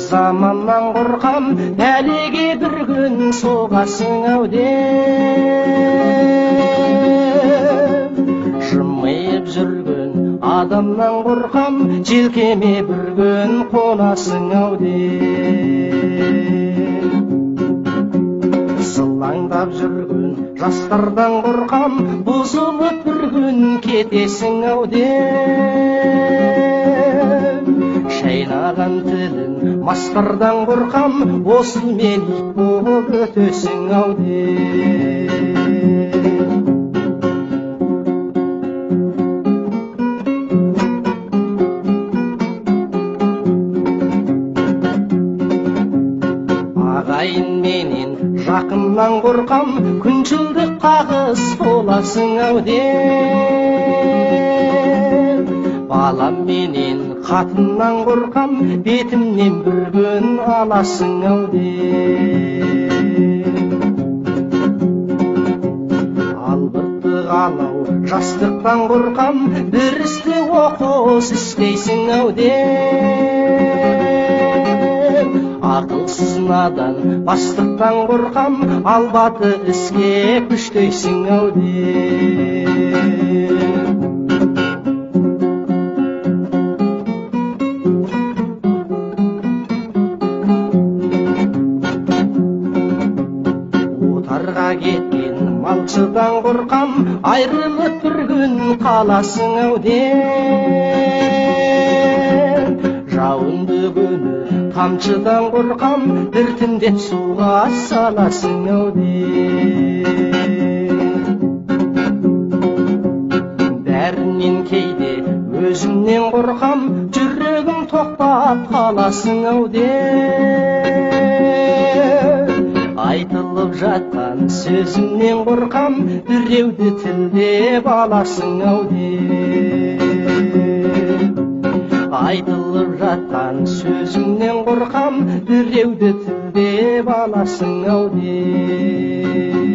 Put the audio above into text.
Заманнан қорқам, бәлеге бір күн соғасың ау деп. Жымиып жүрген адамнан қорқам, желкеме бір күн қонасың ау деп. Сылаңдап жүрген жастардан қорқам, бұзылып бір күн кетесің ау деп. Шайнаған тілін масқардан қорқам, осымен ит болып өтесің ау деп. Ағайын менен жақыннан қорқам, күншілдік қағыс боласың ау деп. Балам менен қатыннан қорқам, бетімнен бір күн аласың ау деп. Албырты қалау жастықтан қорқам, бір істі оқыс істейсің ау деп. Ақылсыз надан бастықтан қорқам, албаты іске күштейсің ау деп. Отарға кеткен малшыдан қорқам, айрылып бір күн қаласың ау деп. Жауынды күні тамшыдан қорқам, біртіндеп суға саласың ау деп. Бәрінен кейде өзімнен қорқам, жүрегім тоқтап қаласың ау деп. Айтылып жатқан сөзімнен қорқам, біреуді тілдеп аласың ау деп. Айтылып жатқан сөзімнен қорқам, біреуді тілдеп аласың ау деп.